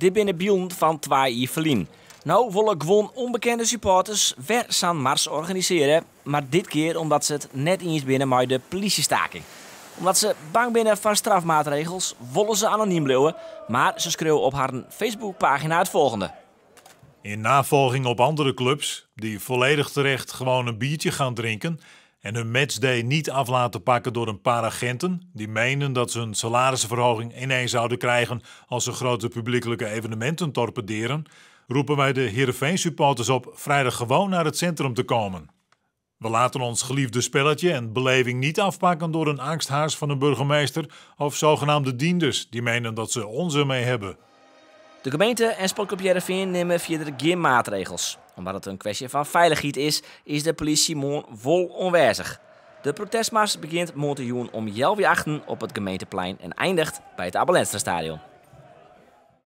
Dit binne bylden fan 2 jier ferlyn. No wolle guon ûnbekende supporters wer sa'n mars organisearje, mar dit kear omdat se it net iens binne mei de polysjestaking. Omdat se bang binne foar strafmaatregels, wolle se anonym bliuwe, mar se skriuwe op harren Facebookpagina it folgjende. In navolging op andere clubs die volledig terecht gewoon een biertje gaan drinken en hun matchday niet af laten pakken door een paar agenten die menen dat ze hun salarisverhoging ineens zouden krijgen als ze grote publiekelijke evenementen torpederen, roepen wij de Heerenveen supporters op vrijdag gewoon naar het centrum te komen. We laten ons geliefde spelletje en beleving niet afpakken door een angsthaas van een burgemeester of zogenaamde dienders die menen dat ze ons ermee hebben. De gemeente en Sportclub Hearrenfean nimme fierder gjin maatregels. Omdat it in kwestje fan feilichheid is, is de polysje moarn wol oanwêzich. De protestmars begjint moarntejûn om healwei achten op it gemeenteplein en einiget by it Abe Lenstra Stadion.